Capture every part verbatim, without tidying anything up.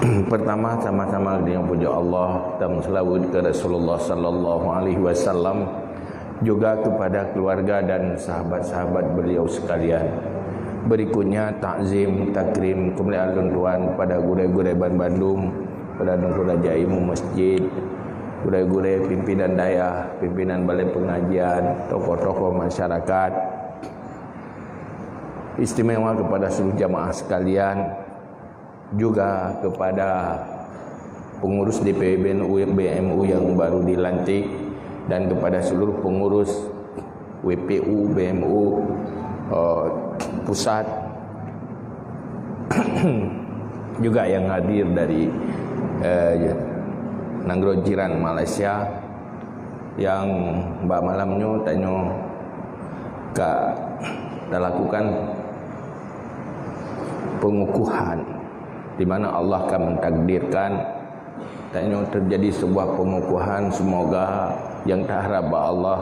Pertama, sama-sama dengan puja Allah dan selawat ke Rasulullah sallallahu alaihi wasallam, juga kepada keluarga dan sahabat-sahabat beliau sekalian. Berikutnya, takzim, takrim, kemuliaan lôn tuan pada gurée-gurée ban bandum, pada tuan-tuan jai imum masjid, gurée-gurée pimpinan dayah, pimpinan balai pengajian, tokoh-tokoh masyarakat, istimewa kepada seluruh jamaah sekalian, juga kepada pengurus D P W B N U, B M U yang baru dilantik, dan kepada seluruh pengurus W P U, B M U, eh, pusat, juga yang hadir dari, eh, nanggroe jiran Malaysia, yang bak malam nyoe tanyoe ka talakukan pengukuhan, di mana Allah ka mentakdirkan tanyoe terjadi sebuah pengukuhan. Semoga yang taharap bak Allah,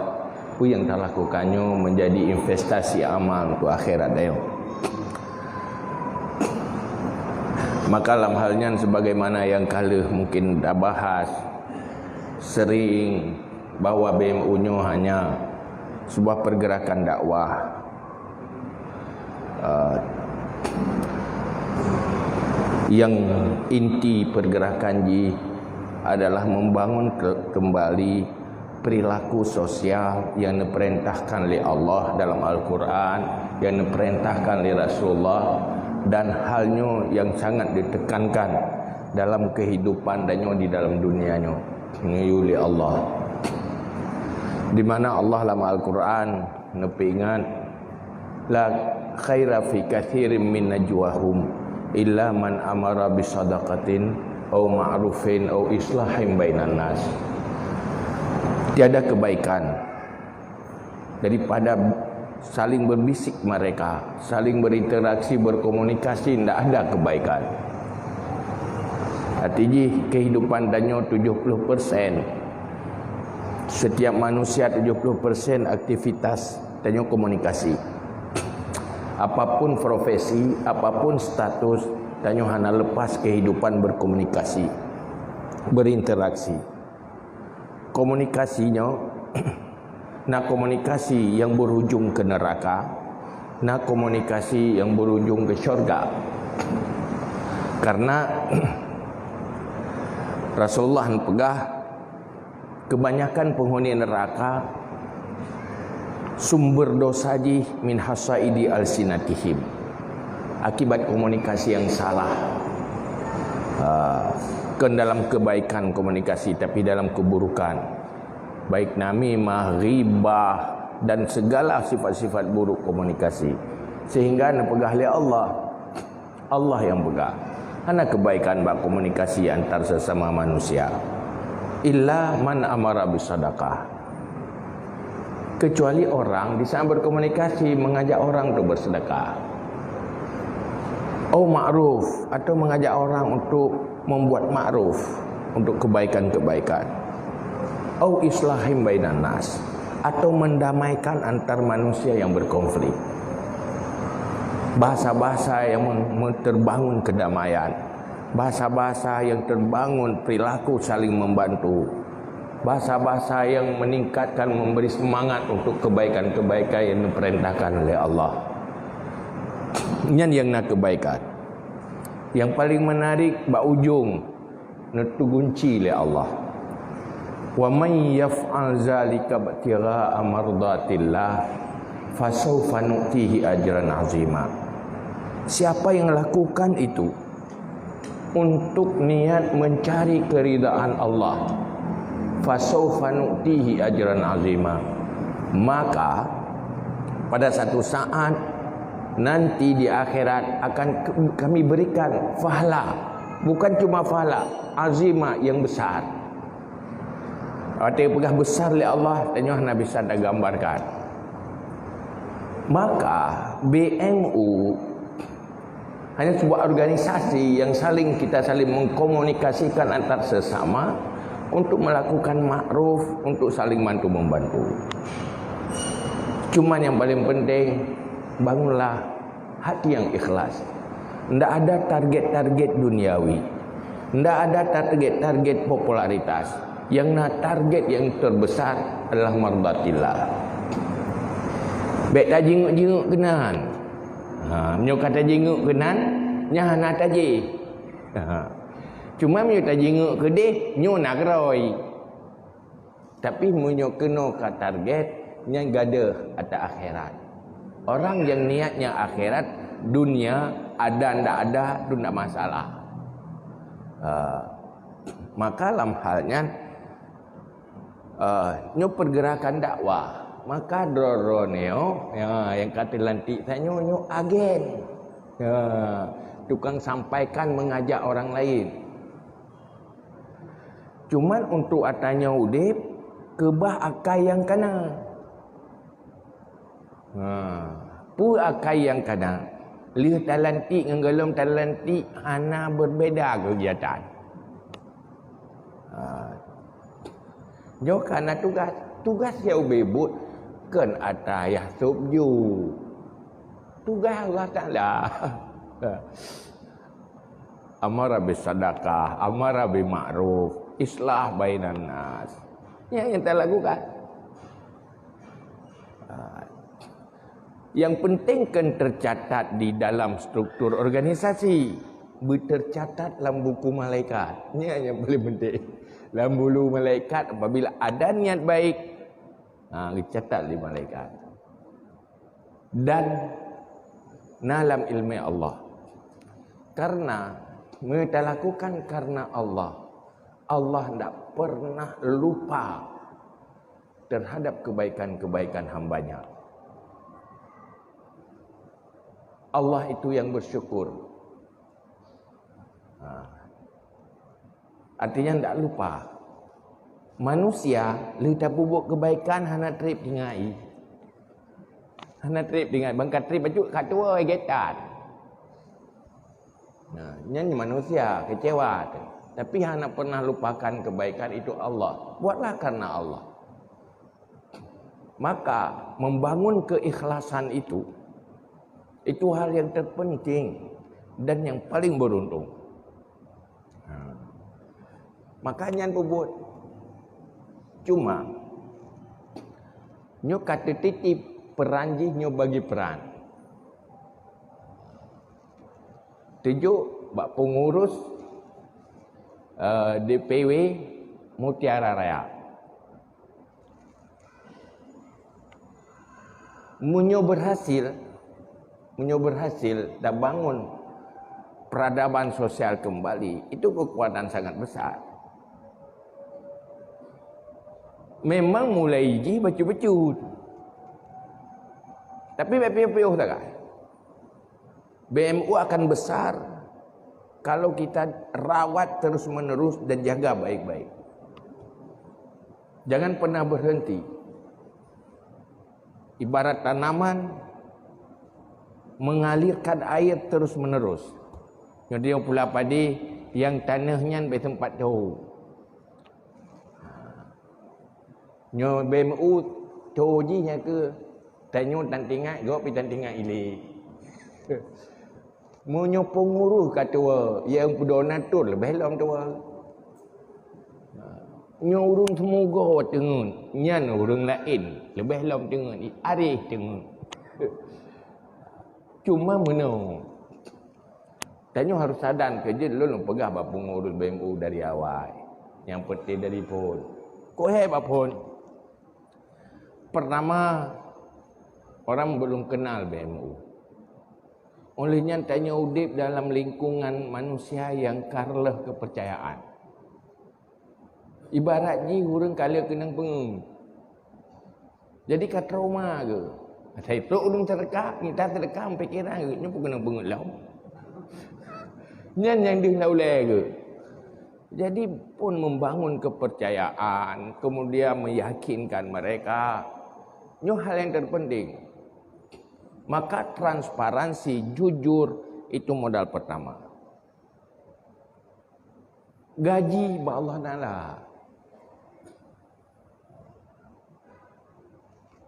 peue nyang talakukan nyoe menjadi investasi amal untuk akhirat tanyoe. Maka lam hal nyan, sebagaimana yang ka lheueh mungkin tabahas sering, bahwa B M U nyoe hanya sebuah pergerakan dakwah, eh, yang inti pergerakan jih adalah membangun ke-, kembali perilaku sosial yang diperintahkan oleh Allah dalam Al-Quran, yang diperintahkan oleh Rasulullah, dan hal nyoe yang sangat ditekankan dalam kehidupan tanyoe di dalam dunia nyoe, ngeuyue lé Allah. Di mana Allah lam Al-Quran neupeuingat, "La khaira fi katsirin min najwahum illa man amara bisadaqatin au ma'rufin au islahin bainan nas." Tiada kebaikan daripada saling berbisik mereka, saling berinteraksi, berkomunikasi, ndak ada kebaikan. Arti jih, kehidupan tanyoe tujuh puluh persen, setiap manusia tujuh puluh persen aktivitas tanyoe komunikasi. Apapun profesi, apapun status, tanyoe hana lepas kehidupan berkomunikasi, berinteraksi. Komunikasi nyoe, na komunikasi yang berujung ke neraka, na komunikasi yang berujung ke syurga. Karena Rasulullah peugah, kebanyakan penghuni neraka sumber dosa jih min hasaidi alsinatihim, akibat komunikasi yang salah. Ah, kon dalam kebaikan komunikasi, tapi dalam keburukan. Baik namimah, ghibah, dan segala sifat-sifat buruk komunikasi. Sehingga neupeugah lé Allah, Allah yang peugah, hana kebaikan bak komunikasi antar sesama manusia. Illa man amara bisadaqah. Kecuali orang di saat berkomunikasi mengajak orang untuk bersedekah. Au ma'ruf, atau mengajak orang untuk membuat ma'ruf, untuk kebaikan-kebaikan. Au islahim bainan nas, atau mendamaikan antar manusia yang berkonflik. Bahasa-bahasa yang mem-, mem-, terbangun kedamaian. Bahasa-bahasa yang terbangun perilaku saling membantu. Bahasa-bahasa yang meningkatkan, memberi semangat untuk kebaikan-kebaikan yang diperintahkan oleh Allah. Nyan yang na kebaikan. Yang paling menarik, bak ujong, neutugunci lé Allah. "Wa may yaf'al zalika ibtigha'a mardatillah, fasawfa nu'tihi ajran azima." Siapa yang lakukan itu untuk niat mencari keridaan Allah, fasawfa nu'tihi ajran azima, maka pada satu saat nanti di akhirat akan ke-, Kami berikan pahala. Bukan cuma pahala, azima yang besar. Watée peugah besar lé Allah, tanyoe hana bisa tagambarkan. Maka B M U hanya sebuah organisasi yang saling, kita saling mengkomunikasikan antar sesama untuk melakukan makruf, untuk saling bantu membantu. Cuman yang paling penting, bangunlah hati yang ikhlas. Ndak ada target-target duniawi. Ndak ada target-target popularitas. Yang na target yang terbesar adalah mardatillah. Bèk tajinguk-jinguk keunan. Ha, meunyoe ka tajinguk keunan, nyan hana tajih. Ha. Cuma meunyoe tajinguk keudeh, nyoe na keurôi. Tapi meunyoe keunoe ka target, nyan gadôh ata akhirat. Orang yang niatnya akhirat, dunia ada ndak ada, tu ndak masalah. Ha. Maka lam hal nyan, eh, nyoe pergerakan dakwah. Maka droe-droe nyoe, ya, nyang ka teulantik tanyoe, nyoe agen. Ya, tukang sampaikan, mengajak orang lain. Cuman untuk ata nyoe udép, keubah akai nyang kana. Ha, peue akai nyang kana? Lheueh talantik ngon gohlom talantik hana berbeda kegiatan. Ha. Nyoe kana tugas. Tugas nyang ubé buet kon ata yah sôb ju. Tugas Allah Taala. Amara bisadaqah, amara bima'ruf, islah bainan nas. Nyan nyang talakukan. Ha. Yang penting kan tercatat di dalam struktur organisasi, beutercatat lam buku malaikat. Nyan nyang paling penting. Lam buku malaikat, apabila ada niat baik, ha, geucatat lé malaikat. Dan na lam ileumèe Allah. Karena meunyoe talakukan karena Allah, Allah ndak pernah lupa terhadap kebaikan-kebaikan hamba-Nya. Allah itu yang bersyukur. Ha. Artinya ndak lupa. Manusia lheueh tapeubuet kebaikan hana trép teuingat. Hana trép teuingat, ban ka trép bacut ka tuwoe getan. Nah, nyan manusia kecewa tu. Tapi hana pernah lupakan kebaikan itu Allah. Buatlah karena Allah. Maka membangun keikhlasan itu, itu hal yang terpenting dan yang paling beruntung. Ha. Maka nyan peubuet. Cuma, nyoe ka teutitip peran jih nyoe bagi peran. Tujok bak pengurus, eh, D P W Mutiara Raya. Meunyoe berhasil, meunyoe berhasil tabangun peradaban sosial kembali, itu kekuatan sangat besar. Memang mulai jih bacut-bacut. Tapi bèk piôh-piôh sagai. B M U akan besar kalau kita rawat terus-menerus dan jaga baik-baik. Jangan pernah berhenti. Ibarat tanaman mengalirkan air terus-menerus. Nyoe pula padé yang taneuh nyan bèk teumpat tho. Nyoe B M U tho jih nyan keuh. Tanyoe tan teuingat gob pih tan teuingat ilèe. Meunyoe pengurus ka tuwoe, nyang peudonatur leubeh lom tuwoe. Nyoe ureueng seumoga teungeut, nyan ureueng laén leubeh lom teungeut, areh teungeut. Cuma meunoe, tanyoe harôh sadar keu jeuet lôn peugah bak pengurus B M U dari awai. Nyang peunteng dari phon. Kok hé bak phon? Pertama, orang belum kenal B M U. Oleh nyan tanyoe udép dalam lingkungan manusia nyang ka reuloh keupeurcayaan. Ibarat jih ureueng ka lheueh keunong peungeut. Jadi ka trauma geuh. Asai trok ureueng seudeukah, mita seudeukah, pikiran geuh, nyoe peue keunong peungeut lom. Nyan nyang deuh na ulèe geuh. Jadi pun membangun kepercayaan, kemudian meyakinkan mereka. Nyoe hal yang terpenting. Maka transparansi, jujur, itu modal pertama. Gaji bak Allah Taala.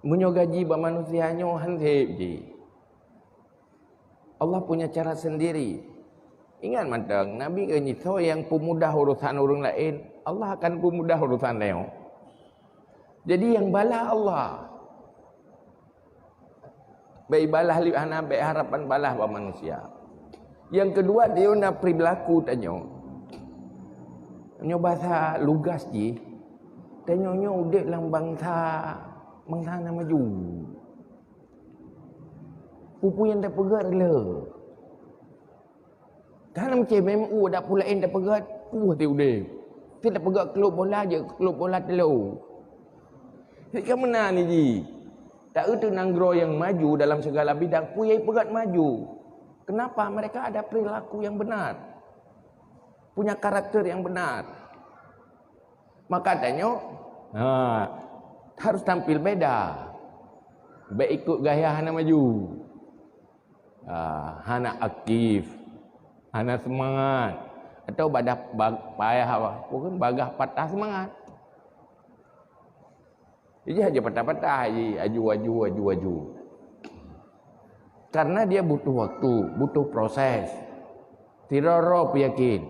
Meunyoe gaji bak manusia nyoe han sép jih. Allah punya cara sendiri. Ingat mantong, Nabi kheun, "Soe nyang peumudah urosan ureuëng laén, Allah akan peumudah urosan tanyoe." Jadi nyang balah Allah. Bèk ibalah li-, hana bèk harapan balah bak manusia. Nyang keudua, tanyoe na perilaku tanyoe. Nyoe bahasa lugas jih. Tanyoe nyoe udép lam bansa, bansa na maju. Peue-peue nyang tapeugah reuloh. Kan meucé M U dak peue laén tapeugah, puih ti udép. Ti tapeugah klub bola jeuet klub bola teulô. Ti ka meunan jih. Taeu teu nanggroe nyang maju dalam segala bidang, peue nyang peugah maju. Kenapa? Mereka ada perilaku yang benar. Punya karakter yang benar. Maka tanyoe, ha, harus tampil beda. Bèk ikut gaya hana maju. Ah, hana aktif, hana seumangat, atau badah ba-, payah apa, bukan bagah patah seumangat. Jadi hanya patah-patah ji, aju, aju, aju, aju. Karena dia butuh waktu, butuh proses. Sidroe-droe peuyakin.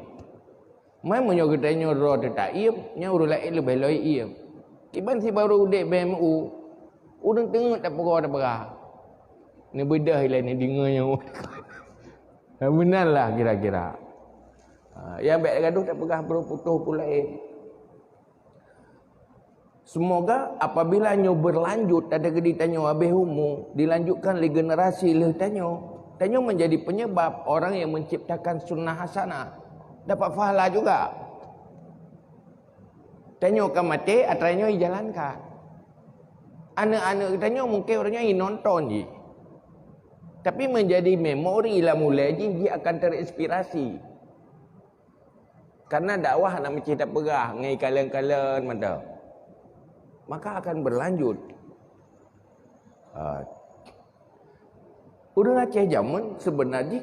Meunyoe geutanyoe droe teuh taiem, nyan ureuëng laén leubeh lom iem. Kiban si barô udép B M U, ureuëng teungeut tapeugah-tapeugah. Neubeudoh ilée neudeungoe nyoe. Meunan lah kira-kira. Ha, nyang bèk gadoh tapeugah barô putôh pun laén. Semoga apabila nyoe berlanjut, teukeudi tanyoe habéh umu, dilanjutkan lé generasi lheueh tanyoe, tanyoe menjadi penyebab orang yang menciptakan sunnah hasanah dapat pahala juga. Tanyoe ka maté, atra nyoe ijalankan. Aneuk-aneuk tanyoe mungken uroe nyoe inonton jih. Tapi menjadi memori lam ulée jih, jih akan terinspirasi. Karena dakwah hana meucih tapeugah ngon kalon-kalon mantong. Maka akan berlanjut. Ha. Ureuëng Aceh jameun seubeuna jih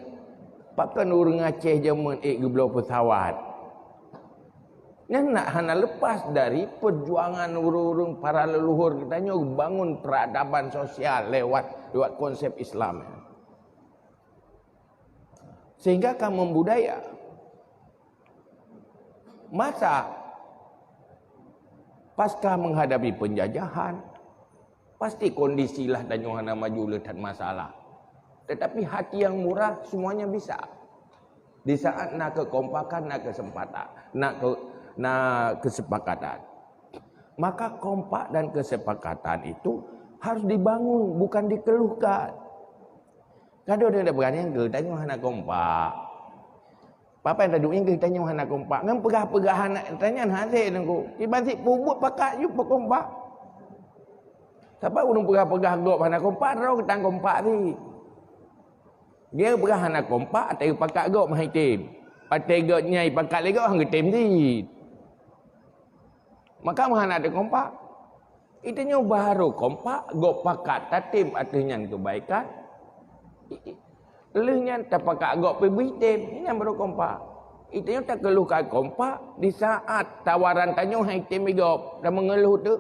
pakon ureuëng Aceh jameun ék geubloe peusawat. Nyan nak hana lepas dari perjuangan ureuëng-ureuëng para leluhur geutanyoe bangun peradaban sosial lewat, lewat konsep Islam. Sehingga ka membudaya. Masa pasca menghadapi penjajahan, pasti kondisi lah tanyoe hana maju le that masalah. Tetapi hati yang murah semuanya bisa. Di saat na kekompakan, na kesempatan, na ke-, na kesepakatan. Maka kompak dan kesepakatan itu harus dibangun, bukan dikeluhkan. Kadang dia dah berani ke, tanyoe hana kompak. Papan taduek nyang geutanyoe hana kompak. Ngon peugah-peugah hana tanyan hase nangku. Iban sit peubuet pakat yue peukompak. Sabab ureuëng peugah-peugah gob hana kompak, droe geutang kompak sit. Dia peugah hana kompak, até pakat gob meuhai tem. Até gob nyai pakat lé gob han geutem sit. Maka meuhana teukompak. Itanyoe baru kompak, gob pakat tatem ateueh nyan keubaikan. Lheueh nyan tapakat gob peubitem, nyan baru kompak. Itanyoe takeuluh ka kompak di saat tawaran tanyoe hai tem gob dan meungeuluh teuh.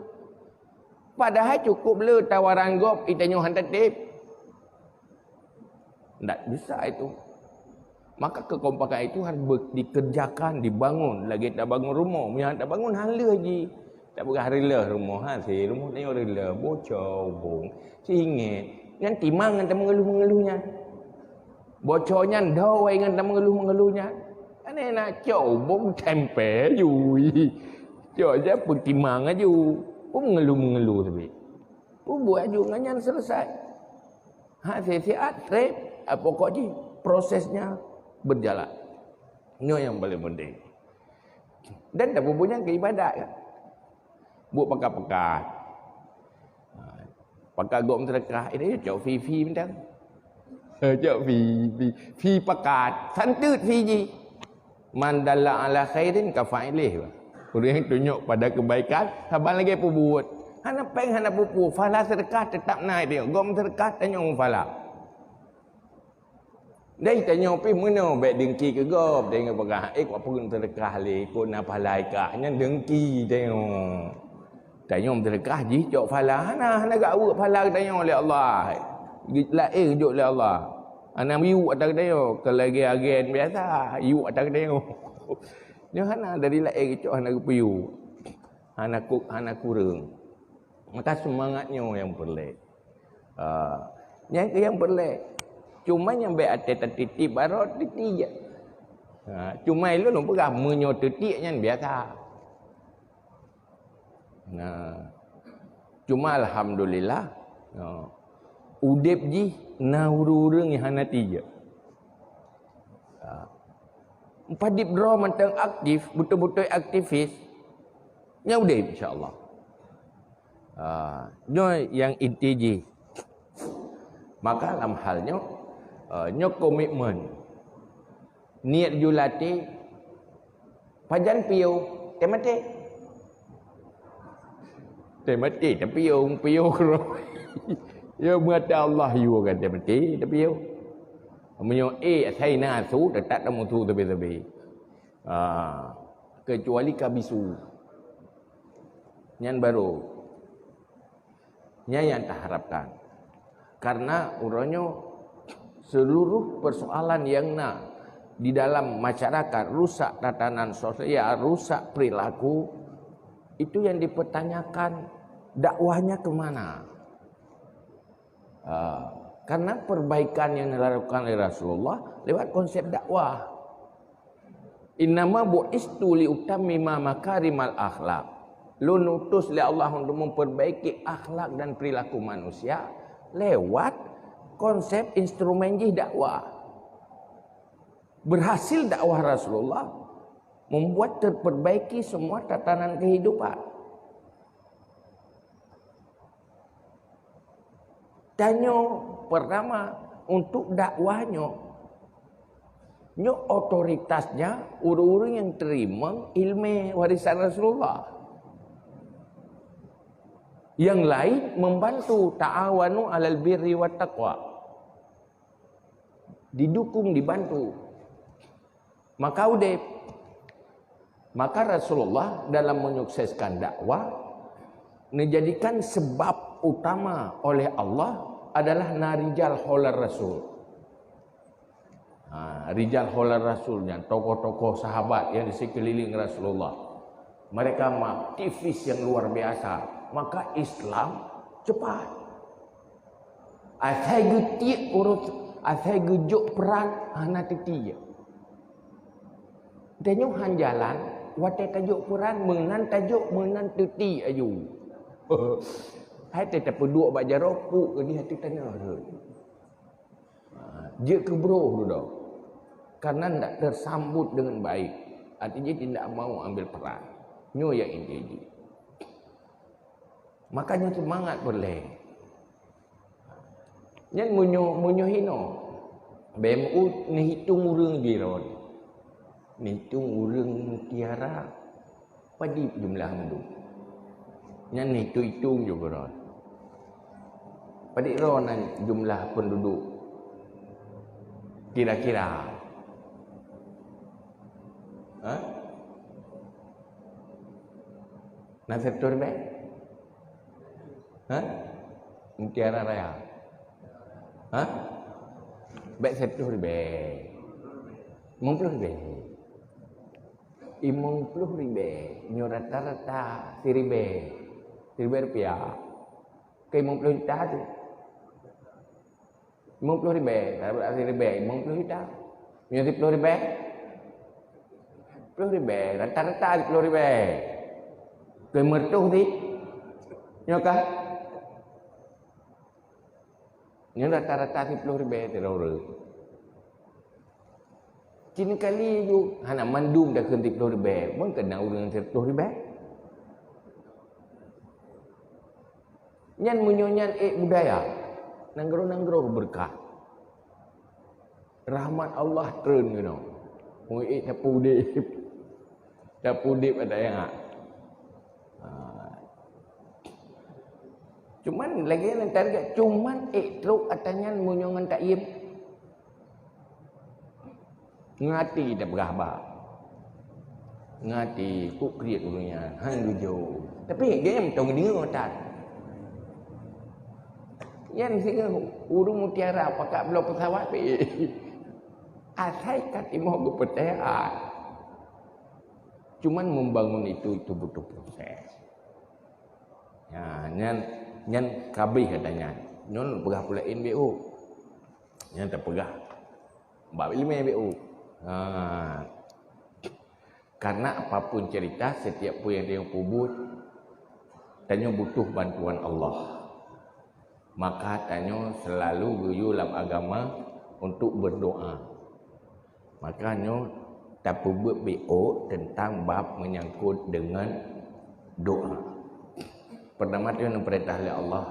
Padahai cukup le tawaran gob itanyoe han tatem. Ndak bisa itu. Maka kekompakan itu harus be-, dikerjakan, dibangun. Lagi tabangun rumoh, meunyo tabangun han lheueh jih. Tapeugah reuloh rumoh, ha, si rumoh tanyoe reuloh, boco ubong, singét. Nyan timang ngon tameungeuluh-meungeuluh nyan. Boco nyan dawai ngon tameungeuluh-meungeuluh nyan. Kan na cok ubong tempel jui. Cok je peutimang aju. Pun meungeuluh-meungeuluh tapi. Pun buat aju ngon nyan selesai. Ha, siat-siat, treb, ah, pokok jih prosesnya berjalan. Nyoe nyang paling penting. Dan tapubunyang keu ibadat kan. Buet pakat-pakat. Ha, pakat gob meuseudeukah, ini cok fi-fi mantong. Ha, cok fi-fi. Fi pakat, santeut fi jih. Man dalla ala khairin ka fa'ilih. Ureuëng nyang tunjuk pada kebaikan, saban lagée peubuet. Hana péng, hana peue-peue, pahala seudeukah teutap na, gob meuseudeukah tanyoe pahala. Dai tanyoe pih meunoe bék dengki keu gob, tanyoe peugah, "Eh, kok peue seudeukah lé, kok na pahala ikah," nyan dengki tanyoe. Tanyoe meuseudeukah jih cok pahala, hana, hana geuweuek pahala geutanyoe lé Allah. Laén geujok lé Allah. Hana yuk ata geutanyoe, keu lagèe agen biasa, yuk ata geutanyoe. Nyoe hana, dari laén geucok hana geupeuyuk. Hana ku-, hana kureueng. Maka seumangat nyoe nyang peureulèe. Ha, nyan keuh nyang peureulèe. Cuma nyang bèk até tateuti baroe teuti jih. Ha, cuma ilôn peugah meunyoe teuti nyan biasa. Nah, cuma alhamdulillah, ha, udép jih na ureueng-ureueng nyang hana teuti jih. Ha. Padub droe mantong aktif, beutôi-beutôi aktivis, nyan udép insya Allah. Ha, nyoe nyang inti jih. Maka lam hal nyoe, eh, nyoe komitmen. Niet julaté, pajan piôh, teumaté. Teumaté, tapiôh, piôh keudroe. Ya, meuata Allah yue kan teumaté, tapiôh. Meunyoe éh asai na su, teutap tamusu sabe-sabe. Ha, kecuali ka bisu. Nyan baru. Nyan nyang taharapkan. Karena uroe nyoe seluruh persoalan nyang na di dalam masyarakat, rusak tatanan sosial, rusak perilaku, itu yang dipertanyakan dakwahnya ke mana? Ah, karena perbaikan yang dilakukan oleh Rasulullah lewat konsep dakwah. "Innama bu'istu liutammima makarimal akhlak." Lôn utus lé Allah untuk memperbaiki akhlak dan perilaku manusia lewat konsep instrumen jih dakwah. Berhasil dakwah Rasulullah membuat terperbaiki semua tatanan kehidupan. Tanyoe, pertama, untuk dakwah nyoe, nyoe otoritasnya ureueng-ureueng nyang teurimong ileumèe warisan Rasulullah. Yang lain membantu, ta'awanu 'alal birri wat taqwa. Didukung, dibantu. Maka udép. Maka Rasulullah dalam menyukseskan dakwah, dijadikan sebab utama oleh Allah adalah na rijal haular Rasul. Ha, rijal haular Rasul nyan, tokoh-tokoh sahabat yang di sekeliling Rasulullah. Mereka aktivis yang luar biasa. Maka Islam cepat. Asai geutiek urus, asai geujok peuran, hana teuti. Tanyoe han jalan, watèe tajok peuran, meunan tajok, meunan teuti aju. Hai teuh tapeuduek bak jaroe, puk keudéh ateueh tanoh rhot. Ha, jeuet keu broh dudoe. Karena ndak tersambut dengan baik. Artinya tidak mau ambil peran. Nyoe nyang inti jih. Makanya semangat peureulèe. Nyan meunyoe, meunyoe hinoe, bèk meu-, neuhitong ureueng jih droe. Neuhitong ureueng Mutiara, padub jumlah mandum. Nyan neuhitong-hitong ju keudroe. Padub droe nan jumlah penduduk. Kira-kira. Ha? Na siratoh ribèe? Ha? Mutiara Raya. Ha? Bèk siratoh ribèe. Limong ploh ribèe. Limong ploh ribèe. Nyoe rata-rata siribèe. Siribèe rupiah. Keu limong ploh juta tu. Limong ploh ribèe, ribèe, limong ploh juta. Nyoe siploh ribèe? Ploh ribèe, rata-rata siploh ribèe. Keu meureutoh di? Nyoe kah? Nyoe rata-rata siploh ribèe sidroe ureueng. Cit kali ju, hana mandum takheun siploh ribèe, meukeuna ureueng siratoh ribèe. Nyan meunyoe nyan ék budaya, nanggroe-nanggroe beureukat. Rahmat Allah treun keunoe. Meunyoe ék tapeuudép. Tapeuudép ata nyang hak. Ha. Cuman lagèe nyang target, cuman ék trok ata nyan meunyoe ngon takyim. Ngon até tapeugah haba. Ngon até, kok kriet ureueng nyan, han geujok. Tapi gobnyan mantong geudeungoe that. Nyan singoh ureuëng mutiara pakat bloe pesawat pih. Asai ka timoh geupeuteuhat. Cuman membangun itu, itu butuh proses. Ya, nyan, nyan kabeh kata nyan. Nyoe peugah pula N B O. Nyan tapeugah bak ileumèe N B O. Ha. Karena apapun cerita, setiap peue nyang tanyoe peubuet, tanyoe butuh bantuan Allah. Maka tanyoe selalu geuyue lam agama untuk berdoa. Maka nyoe tapeubeuet B O tentang bab menyangkut dengan doa. Pertama, tanyoe neupeurintah lé Allah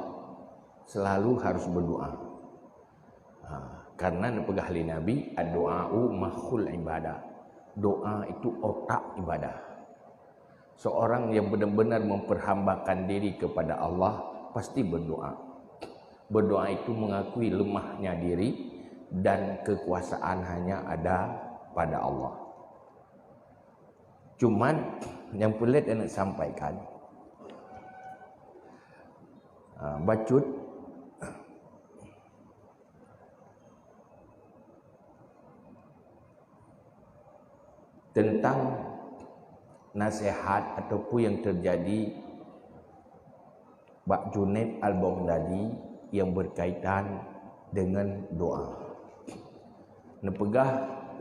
selalu harus berdoa. Ha, karena neupeugah lé Nabi, "Ad-du'a'u mukhul ibadah." Doa itu otak ibadah. Seorang yang benar-benar memperhambakan diri kepada Allah pasti berdoa. Berdoa itu mengakui lemahnya diri dan kekuasaan hanya ada pada Allah. Cuman nyang peureulèe aneuk sampaikan, ah, bacut tentang nasihat ataupun yang terjadi bak Junaid Al-Baghdadi yang berkaitan dengan doa. Neupeugah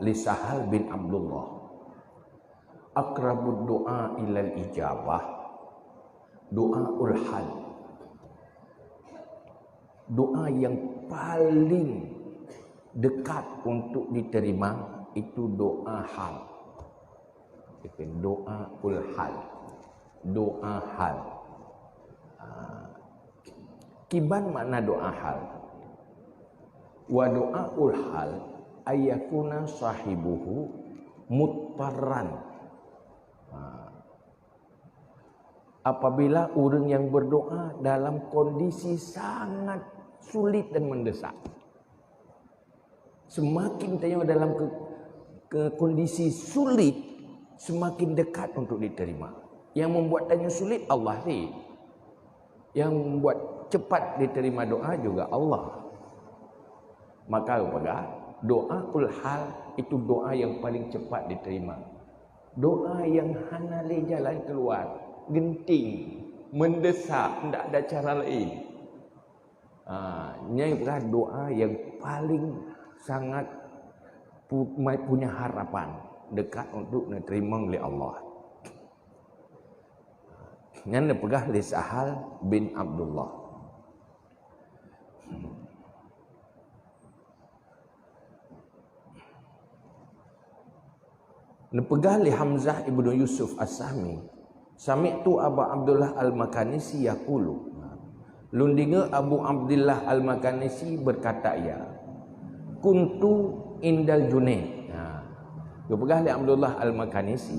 lé Sahal bin Abdullah, "Aqrabud du'a ilal ijabah, doaul hal." Doa yang paling dekat untuk diterima itu doa hal. Doaul hal. Doa hal. Ha. Kiban makna doa hal? Wa doaul hal ayyakuna sahibuhu muttarran. Ha. Apabila ureuëng yang berdoa dalam kondisi sangat sulit dan mendesak. Semakin tanyoe dalam ke, ke kondisi sulit, semakin dekat untuk diterima. Yang membuat tanyoe sulit, Allah sih. Yang membuat cepat diterima doa juga Allah. Maka peugah, doaul hal itu doa yang paling cepat diterima. Doa yang hana lé jalan keluar, genting, mendesak, ndak ada cara lain. Ha, nyan adalah doa yang paling sangat pu-, ma-, punya harapan dekat untuk diterima oleh Allah. Nyan dipeugah lé Sahal bin Abdullah. Neupeugah lé Hamzah ibnu Yusuf As-Sahmi, "Sami'tu Aba Abdullah Al-Makanisi yaqulu." Lôn deungoe Abu Abdullah Al-Makanisi berkata, ia, "Kuntu indal Junaid." Ha. Geupeugah lé Abdullah Al-Makanisi,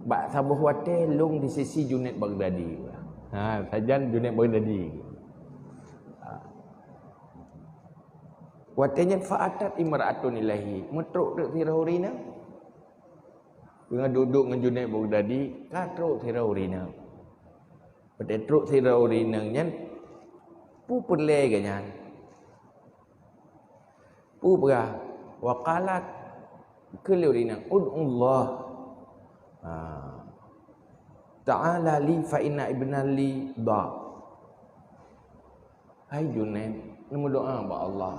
"Bak saboh watée lôn di sisi Junaid Baghdadi." Ha, sajan Junaid Baghdadi. Ha. Watée nyan fa'atat imra'atun ilaihi, meutrok teuk sidroe ureuëng inong. Teungoh duek-duek ngon Junaid Baghdadi, ka trok sidroe ureuëng inong. Watée trok sidroe ureuëng inong nyan, peue peureulée geuh nyan? Peue peugah? Wa qalat, kheun lé ureuëng inong, "Ud'ullah, ha, ta'ala li fa inna ibnan li dha." "Hai Junaid, neumeudoa bak Allah.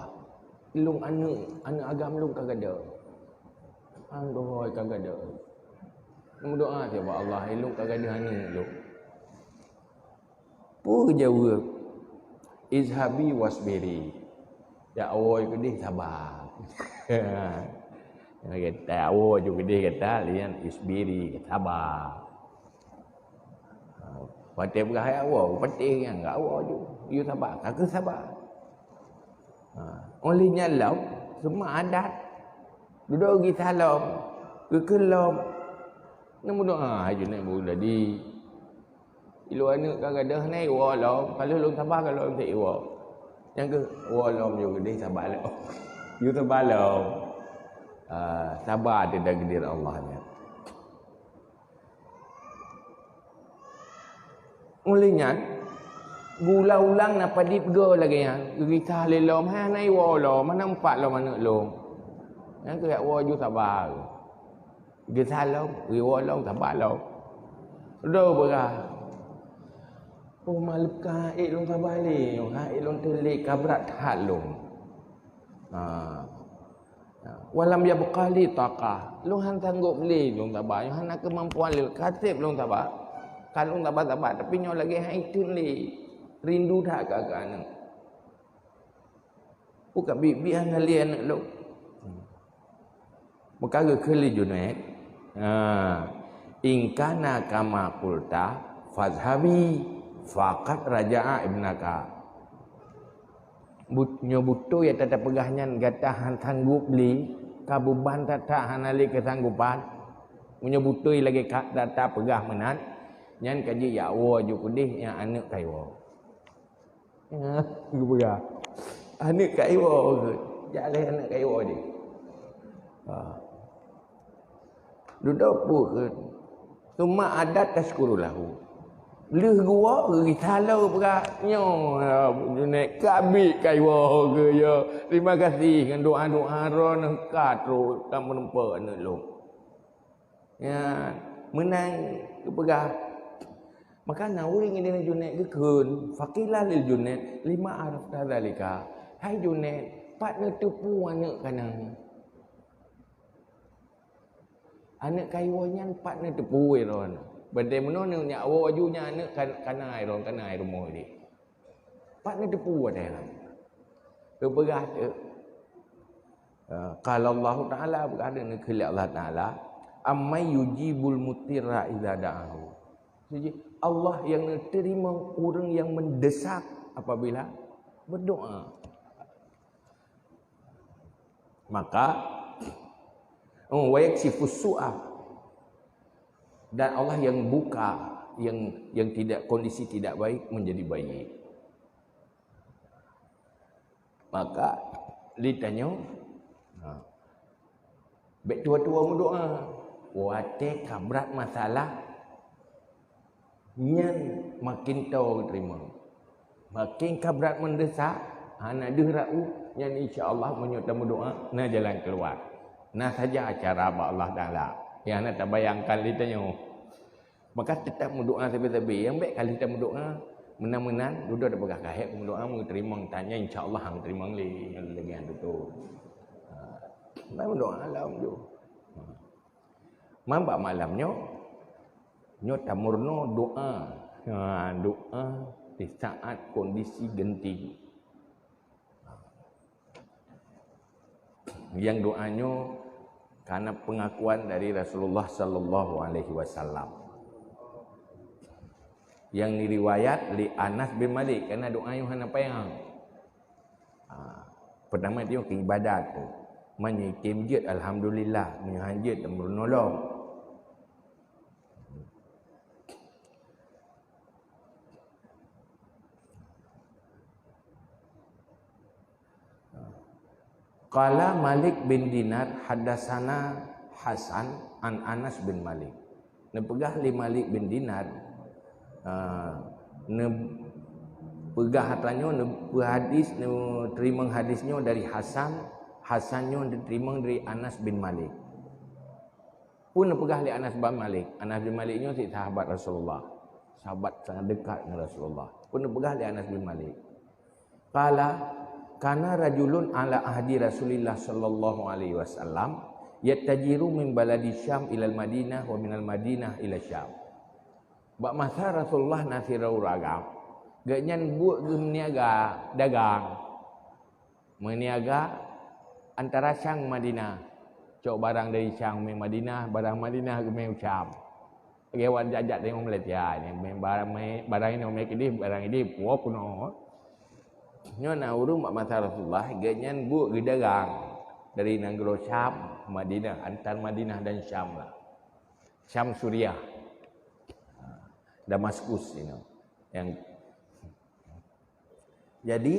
Ilôn aneuëk, aneuëk agam lôn ka gadôh. An dohôi ka gadôh. Neumeudoa cit bak Allah, ilôn ka gadôh aneuëk lôn." Peue geujaweueb? "Izhabi wasbiri." Jak woe keudeh saba. Gata woe ju keudeh gata, lian isbiri, saba. Watée peugah hai Allah, peuteh nyang gak Allah ju. Yue saba, ka keuh saba. Ha, óh lheueh nyan lom, seumah adat. Dudoe geusalom, geukheun lom. Neumeudoa hai Junaid Baghdadi. Ilôn aneuëk ka gadôh nai woe lom, ka lheueh lôn saba ka lôn sép woe. Nyang keuh woe lom ju keudeh saba lom. Ju saba lom. Ah, saba teuh takdir Allah nyan. Óh lheueh nyan, Geuulang-ulang na padit goe lagée nyan. Geugisa lé lom, hai hana iwoe lom, hana meupat lom aneuëk lom. Nyan keuh jak woe ju saba. Geugisa lom, geuwoe lom, saba lom. Dudoe peugah, "Oh, maleuka ék lôn saba lé, nyoe ha ék lôn teulé ka brat that lom." Ha. Ha. "Walam yabqa li taqah." Lôn han sanggob lé lôn saba, nyoe hana keumampuan lé, ka seb lôn saba. Ka lôn saba-saba, tapi nyoe lagée han teulé. Rindu that ka keu aneuëk. Peue ka biet-biet hana lé aneuëk lôn. Meuka geukheun lé Junaid, "Ha, in kana kama qulta fadhhabi, faqad raja'a ibnaka." But-, nyoe beutôi nyang tapeugah nyan, gata han sanggob lé, ka beuban that-that hana lé keusanggoban. Meunyoe beutôi lagée ka tapeugah meunan, nyan ka jeuet jak woe ju keudeh nyang aneuëk ka iwoe. Ya, geupeugah. Aneuëk ka iwoe keuh. Jak lé aneuëk ka iwoe jih. Ha. Dudoe peue keuh. Summa adat tasyukuru lahu. Lheueh geuwoe geugisa lom peugah, "Nyoe, ya, Junaid, ka biet ka iwoe keuh, ya. Terima kasih ngon doa-doa droeneuh ka trok ka meurumpok aneuëk lôn." Ya, meunan geupeugah. Maka na ureuëng inong Junaid geukheun, faqila lil Junaid, "Lima arafta dzalika?" Hai Junaid, pat neuteupeue aneuëk kana? Aneuëk ka iwoe nyan pat neuteupeue droeneuh. Bantée meunoe neunyak woe ju nyan aneuëk kan-, kana droeneuh, kana rumoh jih. Pat neuteupeue watée nyan. Geupeugah teuk, eh, qala Allahu Ta'ala, peugah lé neukheun lé Allah Ta'ala, "Amman yujibul mutirra idza da'ahu." Jadi, Allah nyang neuteurimong ureuëng nyang meudesak apabila berdoa. Maka, oh, "Wa yakshifus su'a." Dan Allah yang buka yang, yang tidak, kondisi tidak baik menjadi baik. Maka, ditanyoe, ha, bék tuwoe-tuwoe meudoa. Watée ka brat masalah, nyan makin toe geuteurimong. Makin ka brat meudesak, hana deuh rayeuk, nyan insya Allah meunyoe tameudoa, na jalan keuluwa. Na saja cara bak Allah Ta'ala. Nyang hana tabayangkan lé tanyoe. Maka teutap meudoa sabe-sabe. Nyang bék ka lheueh tameudoa, meunan-meunan, dudoe tapeugah ka hék meudoa, meuteurimong tanyoe, insya Allah han teurimong lé, nyan lagée nyan tutoe. Ha, meudoa lom ju. Ha. Man bak malam nyoe, nyoe tameurunoe doa. Ha, doa di saat kondisi genting. Nyang doa nyoe kana peungakuan dari Rasulullah sallallahu alaihi wasallam. Nyang diriwayat lé Anas bin Malik, kana doa nyoe hana payah. Ha, peutama nyoe keu ibadat tu. Meunyoe item jeuet, alhamdulillah. Meunyoe han jeuet, tameurunoe lom. Qala Malik bin Dinar, haddatsana Hasan an Anas bin Malik. Neupeugah lé Malik bin Dinar, ah, neupeugah atra nyoe, neupeuhadis, neuteurimong hadis nyoe dari Hasan, Hasan nyoe neuteurimong dari Anas bin Malik. Peue neupeugah lé Anas bin Malik? Anas bin Malik nyoe cit sahabat Rasulullah. Sahabat sangat dekat ngon Rasulullah. Peue neupeugah lé Anas bin Malik? Qala, "Kana rajulun ala ahdi Rasulillah sallallahu alaihi wasallam yattajiru min baladi Syam ilal Madinah wa minal Madinah ila Syam." Bak masa Rasulullah na sidroe ureuëng agam, gobnyan buet geuh meuniaga dagang. Meuniaga antara Syam Madinah. Cok barang dari Syam geumé Madinah, barang Madinah geumé u Syam. Lagée awak jak-jak tanyoe Malaysia nyoe, mé barang, mé barang inoe mé keudeh, barang ideh puwoe peunoh. Nyoe na ureuëng bak masa Rasulullah, gobnyan buet geudagang dari nanggroe Syam, Madinah, antar Madinah dan Syam lah. Syam Suriah. Damaskus inoe. Nyang Jadi,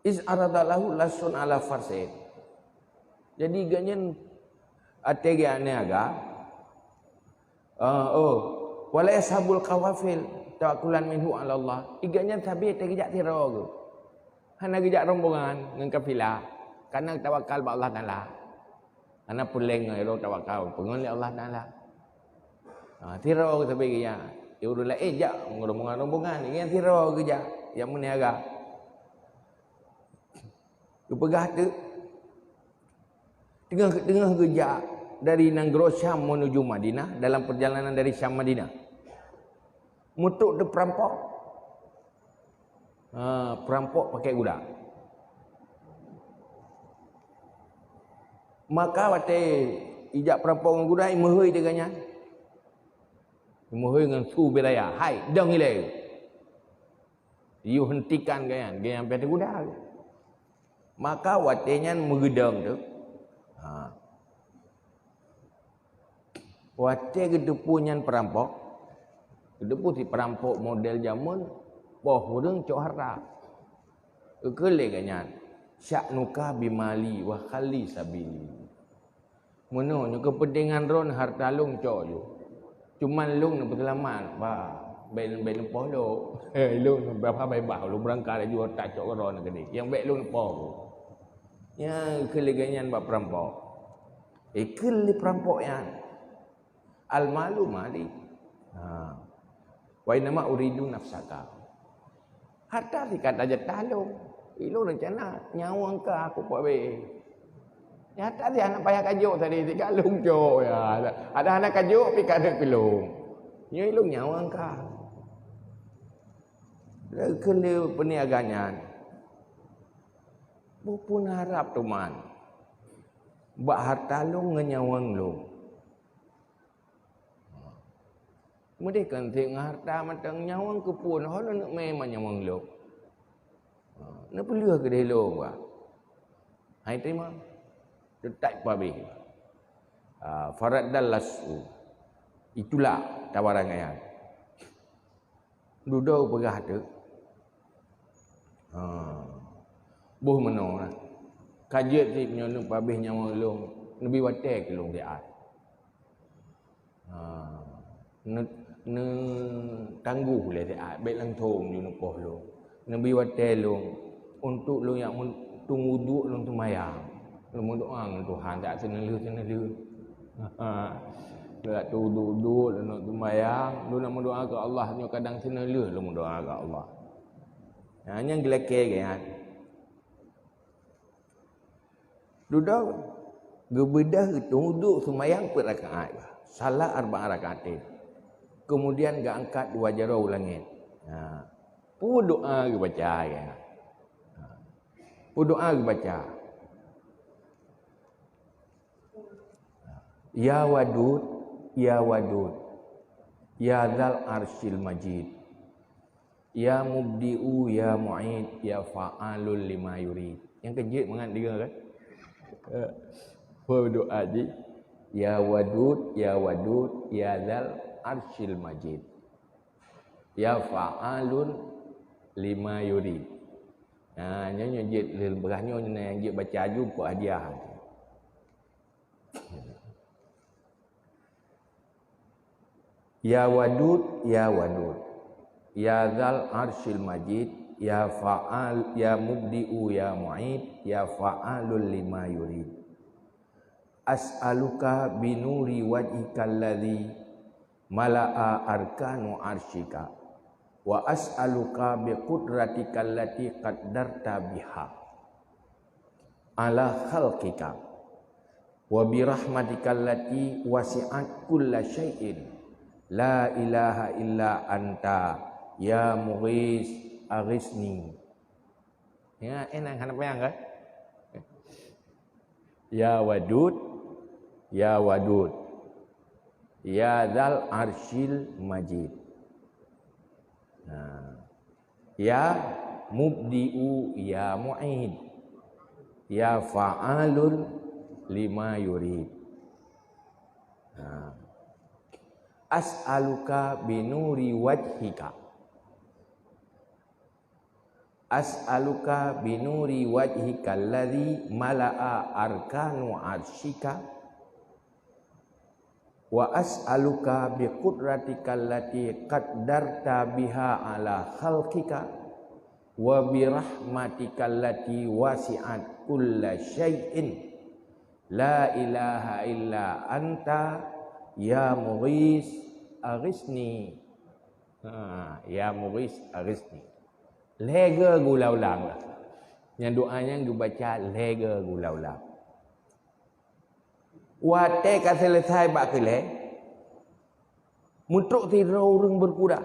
iz arada lahu lasun ala farsin. Jadi, gobnyan até geuh aneuk agam, ah, oh, Wala yashabul qafil tawakkulan minhu 'ala Allah. Iga nyan sabe teugeujak sidroe geuh. Hana geujak rombongan ngon kafilah. Karena tawakal bak Allah Taala. Hana peureulée ngon sidroe tawakal, peungon lé Allah Taala. Ha, sidroe geuh sabe geujak. Ya ureuëng laén jak ngon rombongan-rombongan, iga nyan sidroe geujak, jak meuneugah. Geupeugah teuk, teungoh-teungoh geujak dari nanggroe Syam menuju Madinah, dalam perjalanan dari Syam Madinah, mutrok teuk peurampok. Ha, peurampok pakai guda. Maka watée ijak peurampok ngon guda, imeuhôi teuh gobnyan. Imeuhôi ngon su beuraya, "Hai, dong ilée!" Yue hentikan gobnyan, gobnyan pih teuguda. Maka watée nyan meugeudong teuk. Ha. Watée geuteupeue nyan peurampok, geuteupeue si peurampok model jameun, poh ureuëng cok harta. Geukheun lé gobnyan, "Sya'nuka bimali wa khalli sabili." Meunoe nyoe keupeuntengan droen harta lôn cok ju. Cuman lôn neupeuseulamat, bah, bék, bék neupoh lôn. Lôn bah, bah, bah, bah, lôn beurangkat laju harta cok droen keudeh. Nyang bék lôn neupoh. Nyan kheun lé gobnyan bak peurampok. Eh, kheun lé peurampok nyan, "Al-malu mali." Ha. "Wa innama uridu nafsaka." Harta si ka tajatah lôn. Ilôn reuncana nyawöng kah, Pak B. Harta si hana payah kajok tadi, si ka lôn jok ya. Ada hana kajok pi ka deuek keu lôn. Nyoe ilôn nyawöng kah. Lé kheun lé peuniaga nyan, "Bukon harab teuma bak harta lôn ngon nyawöng lôn." Meudeh kon sép ngon harta mantong, nyawöng keupeue, ho neuneuk mé ma nyawöng lôn. Ha, neupeuleueh keudeh lôn, bah. Hai teurimong. Teutab pabéh. Ha, faraddal lasu. Itulah tawaran ayat. Dudoe peugah teuk. Ha. Boh meunoe lah. Ka jeuet cit nyoe neupabéh nyawöng lôn, neubi watée keu lôn siat. Ha. Ne-, neutanggoh lé siat, bék langsông ju neupoh lôn. Neubi watée lôn, untuk lôn jak meu-, tueng uduk lôn seumayang. Lôn meudoá ngon Tuhan, tak seuneulheueh-seuneulheueh. Lôn jak tueng uduk-uduk, lôn seumayang, lôn nak meudoá keu Allah, nyoe kadang seuneulheueh lôn meudoá keu Allah. Ha, nyan geulakée geuh nyan. Dudoe, geubeudôh geutueng uduk seumayang peuet rakaat, salat arba'a rakaatin. Keumudian geuangkat dua jaroe u langét. Ha. Peue doá geubaca, ya. Ha. Peue doá geubaca. Ya Wadud, ya Wadud, ya Dzal Arsyil Majid. Ya Mubdi'u, ya Mu'id, ya Fa'alul lima yurid. Nyang keujeuet mangat deungoe kan? Eh, peue doa jih? Ya Wadud, ya Wadud, ya Dzal Arsyil Majid. Ya Fa'alul lima yurid. Nah, nyoe, nyoe jeuet lheueh beurah nyoe, nyoe nyang jeuet baca aju, peue hadiah. Ya Wadud, ya Wadud, ya Dzal Arsyil Majid, ya Fa'al, ya Mubdi'u, ya Mu'id, ya Fa'alul lima yurid. As'aluka bi nuri wajhikal ladzi mala'a arkanu arsyika, wa as'aluka bi qudratikal lati qaddarta biha ala khalqika, wa bi rahmatikal lati wasi'at kulla syai'in, la ilaha illa anta, ya Mughis, aghitsni. Ya, eh, nyan hana payah kan? Ya Wadud, ya Wadud, ya Dzal Arsyil Majid. Nah. Ya Mubdi'u, ya Mu'id, ya Fa'alul lima yurid. Nah. As'aluka bi nuri wajhika. As'aluka bi nuri wajhikal ladzi mala'a arkanu arsyika. Wa as'aluka bi qudratika allati qaddarta biha ala khalqika, wa bi rahmatika allati wasi'at kulla syai'in, la ilaha illa anta, ya mughis, aghitsni. Ha, ya mughis, aghitsni. Lhèe geuh geuulang-ulang lah. Nyang doa nyan geubaca lhèe geuh geuulang-ulang. Watèe ka seuleusai bak keulhèe, meutrok sidroe ureueng beukuda.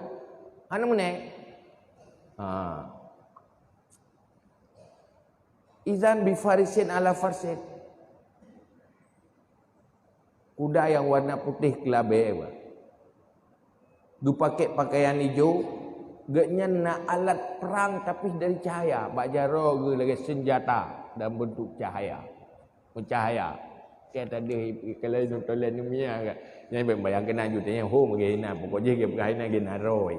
Hana meunan. Ha. Idzan bi farisin ala farsin. Kuda nyang warna putéh keulabèe, bah. Geupakèk pakaian ijo, gobnyan na alat prang tapi dari cahya, bak jaroe geuh lagèe seunjata dalam beuntuk cahya, meucahya. Ka tadi kalau nonton lam dunia kan, nyang bayang keunan ju tanya, "Ho, bagaimana?" Pokok jih geupeugah inan geuh na roh.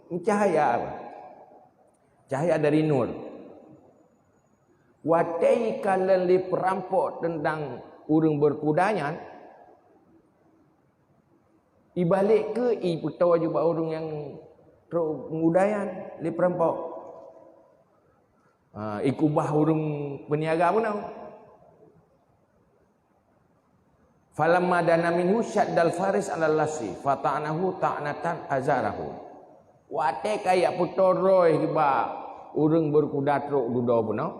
Meucahya, bah. Cahya dari nur. Watèe ikalon lé peurampok teuntang ureueng beukuda nyan, ibalek keu ipeutoe ju bak ureueng nyang trok meukuda nyan lé peurampok. Ha, ikeubah ureueng peuniaga bunoe. Falamma dana minhu syaddal faris 'alal lasi, fata'anahu ta'natan azarahu. Watèe ka jak peutoe roh bak ureueng beukuda trok dudoe bunoe,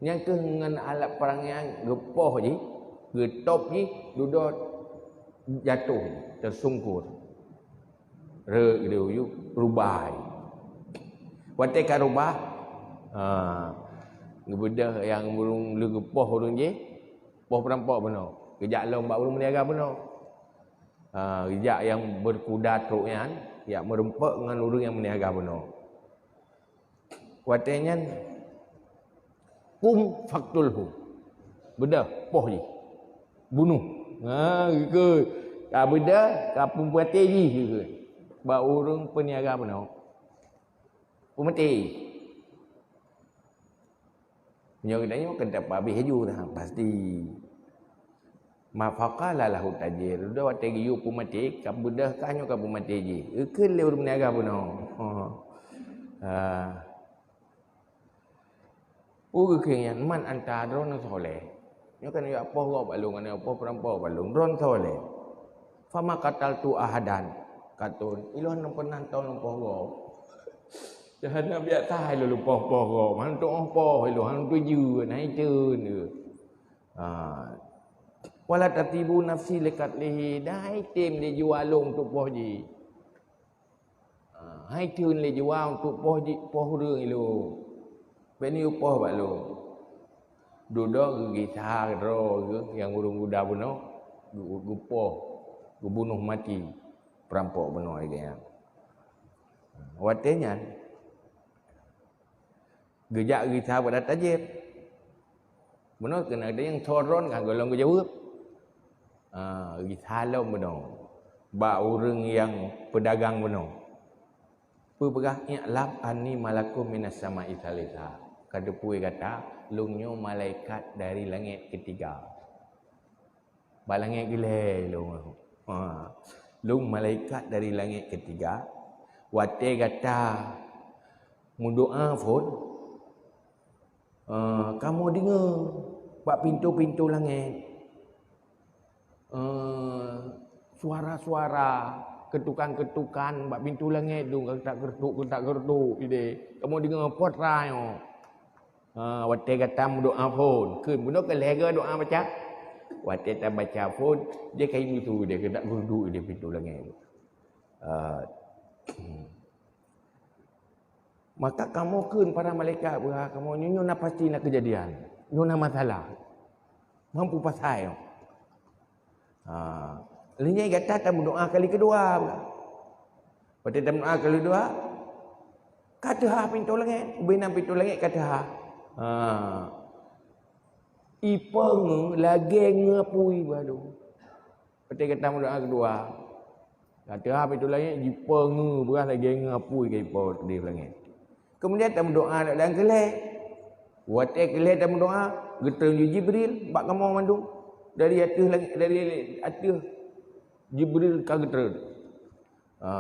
nyan keuh ngon alat prang nyan geupoh jih, geutôb jih, dudoe jatoh, teusungkur. Rhot geudeh u yup, rubah. Watèe ka rubah, ha, geubeudôh nyang ureueng lheueh geupoh ureueng jih, poh peurampok bunoe. Geujak lom bak ureueng meuniaga bunoe. Ha, geujak nyang beukuda trok nyan, jak meurumpok ngon ureueng nyang meuniaga bunoe. Watèe nyan, "Qum faqtulhu." Beudôh, poh jih. Bunoh. Ha, geukheun. Ka beudôh, ka peumaté jih geukheun. Bak ureueng peuniaga bunoe. Peumaté. Nyoe geutanyoe keu teupeuhabéh laju dah, pasti. Ma faqala lahu tajir, dudoe watèe geuyue peumaté, ka beudôh ka nyoe ka peumaté jih. Geukheun lé ureueng meuniaga bunoe. Ha. Ha. Peue geukheun nyan, "Man anta?" Droeneuh soe lé. Nyoe kan jak poh gob bak lôn, kan jak poh peurampok bak lôn. Droeneuh soe lé. "Fama qataltu ahadan." Katôn, "Ilôn hana pernah tông lôn poh gob." Hana biasa ilôn lôn poh-poh gob. Hana tu'oh poh ilôn, hana tuju, hana iteun. Ha. "Wala tatibu nafsi likatlihi." Dan han item lé jiwa lôn untuk poh jih. Ha, han iteun lé jiwa untuk poh jih, poh ureueng ilôn. Bèk neuyue poh bak lôn. Dudoe geugisa droe geuh nyang ureueng guda bunoe, geu-, geupoh, geubunoh maté peurampok bunoe lagèe nyan. Watèe nyan, geujak geugisa bak tajir. Bunoe keunan tajir nyan soe droeneuh, ka gohlom geujaweueb. Ha, geugisa lom bunoe bak ureueng nyang peudagang bunoe. Peue peugah, "I'lam anni malakun minas sama'i tsalitsah." Ka teupeue gata, lôn nyoe malaikat dari langèt keutiga. Bak langèt geulhèe lôn. Ha. Lôn malaikat dari langèt keutiga. Watèe gata meudoa phôn, eh, kamoe deungö bak pintoe-pintoe langèt, eh, suara-suara keutukan-keutukan bak pintoe langèt dum, keutak-keutuk, keutak-keutuk, ideh. Kamoe deungö po atra nyoe. Ha, watèe gata meudoa phôn, kheun bunoe keu lhèe geuh doa baca. Watèe tabaca phôn, jih ka imeusue deh keudak geuduek di pintoe langèt. Ha. Maka kamoe kheun para malaikat, "Bah, kamoe nyoe, nyoe na pasti na keujadian. Nyoe na masalah. Mampu pasai nyoe." Ha. Lheueh nyan gata tameudoa kali keudua. Watèe tameudoa kali keudua, ka teuhah pintoe langèt, ubé nam pintoe langèt ka teuhah. Ha. Ipeungeu lagèe ngeu apui bak lôn. Watèe gata meudoa keudua, ka teuhah pintoe langèt, jipeungeu beurah lagèe ngeu apui ka ipo di langèt. Keumudian tameudoa lam keu lhèe. Watèe keu lhèe tameudoa, geutreun ju Jibril bak kamoe mandum. Dari ateueh langét, dari ateueh Jibril ka geutreun. Ha.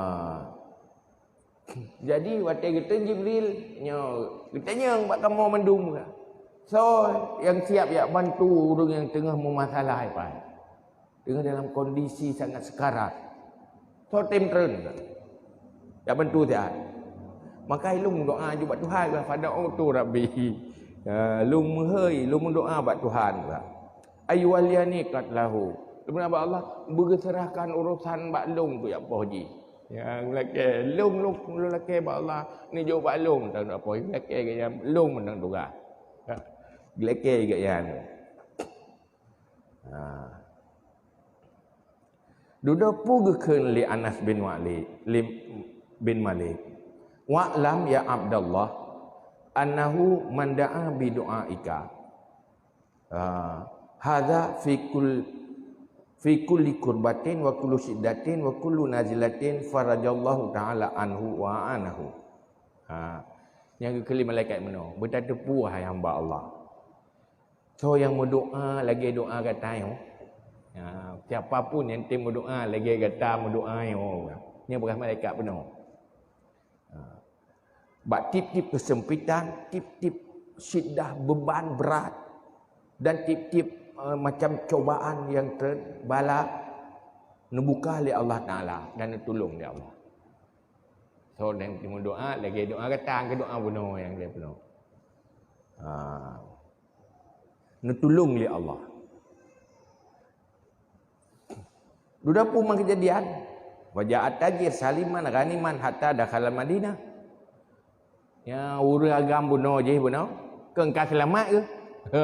Jadi watée geutreun Jibril, nyoe geutanyong bak kamoe mandum, soe nyang siab jak bantu ureuëng nyang teungoh meumasalah ipan, teungoh dalam kondisi sangat sekarat. Soe tem treun jak bantu siat. Maka ilôn doa ju bak Tuhan, fada'utu Rabbi. Ha, lôn meuhôi, lôn meudoa bak Tuhan. Ayyuwalliyani qatlahu. Lôn meudoa bak Allah, beugeuserahkan urosan bak lôn keu jak poh jih. Ya, lakée lôn, lôn, lôn lakée bak Allah, neujok bak lôn, tahu apa lakée gaya lôn menang tugas. Lakée gaya. Ha. Dudoe peue geukheun lé Anas bin Malik, bin Malik, "Wa'lam ya Abdallah, annahu man da'a bi du'aika." Ha, hadza fi kul-, fi kulli kurbatin wa kullu syiddatin wa kullu nazilatin farajallahu ta'ala anhu wa anahu. Ha, nyang geukheun lé malaikat meunoe, "Beutateupeue hai hamba Allah. Soe nyang meudoa lagée doa gata nyoe, ha, siapa pun nyang tem meudoa lagée gata meudoa nyoe, nyan peugah malaikat bunoe." Ha. Bak tieb-tieb keusempitan, tieb-tieb syiddah, beban berat, dan tieb-tieb, eh, macam cobaan nyang teubala, neubuka lé Allah Taala dan neutulông lé Allah. Soe nyang meudoa lagée doa gata, keu doa bunoe nyang lagée bunoe. Ha. Neutulông lé Allah. Dudoe peue man keujadian, wa ja'a tajir saliman ghaniman hatta dakhala Madinah. Ya, ureuëng agam bunoe jih bunoe, keu ka seulamat geuh. He,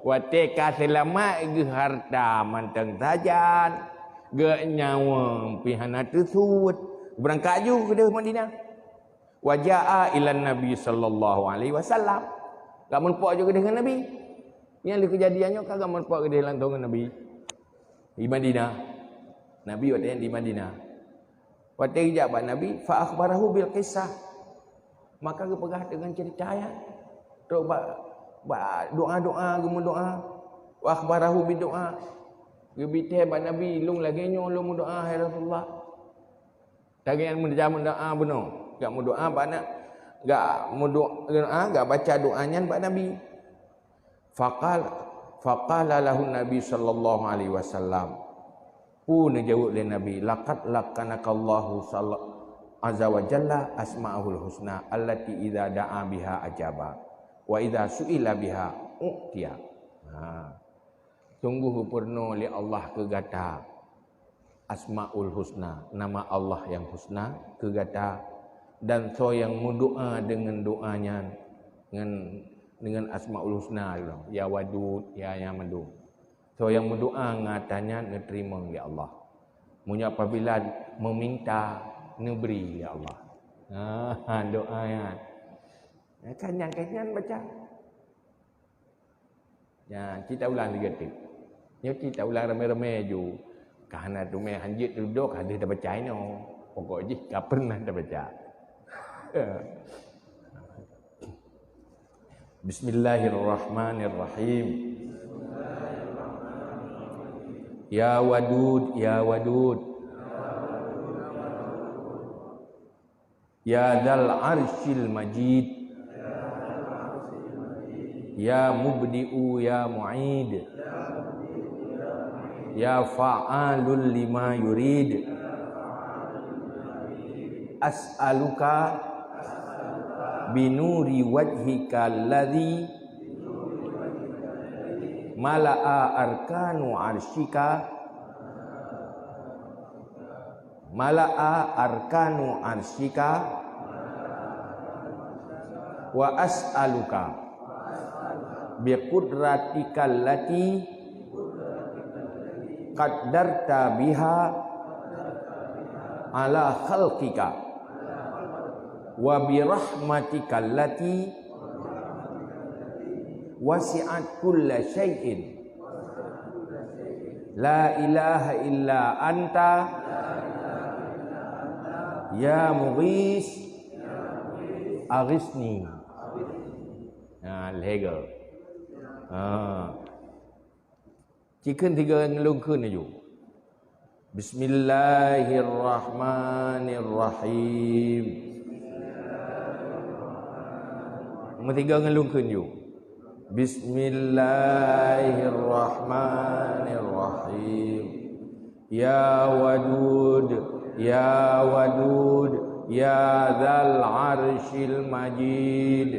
watée ka seulamat geuh hareuta mantong sajan, geuh nyawa pih hana teusuet, beurangkat ju keudeh Madinah. Wa ja'a ilan Nabi sallallahu alaihi wasallam. Ka meurumpok ju keudeh ngon Nabi. Nyang lheueh keujadian nyoe ka, ka meurumpok keudeh langsong ngon Nabi. Di Madinah. Nabi watée nyan di Madinah. Watée geujak bak Nabi, fa akhbarahu bil qissah. Maka geupeugah deungon ceurita nyan. Trok bak, bak doa-doa, geumeudoa. Wa akhbarahu bid du'a. Geubri thée bak Nabi, "Lôn lagée nyoe lôn meudoa, hai Rasulullah." Lagée nyan meudoa bunoe, gak meudoa bak na-, gak meudo-, gak baca doa nyan bak Nabi. Faqal-, faqala lahu Nabi sallallahu alaihi wasallam. Peue neujaweueb lé Nabi, "Laqad laqqanakallahu sal-, azza wa jalla asma'ahul husna allati idza da'a biha ajaba, wa idza su'ila biha u'tiya." Ha. Sungguh geupeurunoe lé Allah keu gata Asmaul Husna, nama Allah nyang husna keu gata, dan soe nyang meudoa deungon doa nyan, ngon, deungon Asmaul Husna, ya Wadud, ya, ya Madud. Soe nyang meudoa ngon ata nyan neuteurimong lé Allah. Meunyoe apabila meuminta, neubri lé Allah. Ha, doa nyan. Kan nyan, kan nyan baca. Nyan, ci taulang lagée teuk. Nyoe ci taulang ramé-ramé ju. Ka hana teumé hanjeuet dudoe ka deuh tabaca inoe. Pokok jih ka pernah tabaca. Bismillahirrahmanirrahim. Ya Wadud, ya Wadud. Ya Dzal Arsyil Majid. Ya Mubdi'u, ya Mu'id. Ya Fa'alul lima yurid. As'aluka binuri wajhika alladzi mala'a arkanu arsyika mala'a arkanu arsyika, wa as'aluka bi qudratika allati qaddarta biha ala khalqika, wa bi rahmatika allati wasi'at kulla syai'in. La ilaha illa anta, ya Mughis, aghitsni. Ha, lhèe go. Ha. Cikheun tiga ngon lôn kheun laju. Bismillahirrahmanirrahim. Meusigoe ngon lôn kheun laju. Bismillahirrahmanirrahim. Ya Wadud, ya Wadud, ya Dzal Arsyil Majid,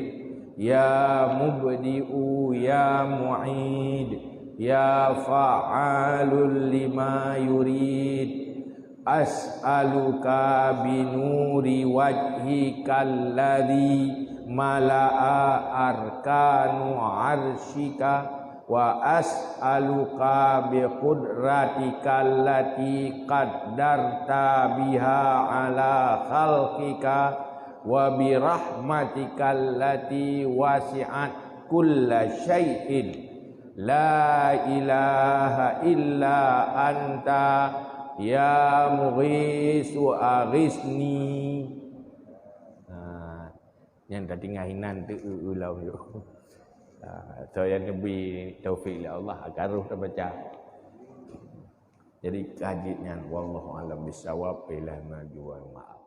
ya Mubdi'u, ya Mu'id, ya Fa'alul lima yurid. As'aluka binuri wajhikal ladzi mala'a arkanu arsyika, wa as'aluka biqudratika allati qaddarta biha ala khalqika, wa birahmatika allati wasi'at kulla syai'in, la ilaha illa anta, ya mughisu aghisni. Ha, nyan tatinggai inan teu eu lam yôh. Ha, so nyang neubri taufik lé Allah, ka roh tabaca. Jadi, ka jeuet nyan, wallahu a'lam bissawab, ilahna jual maaf.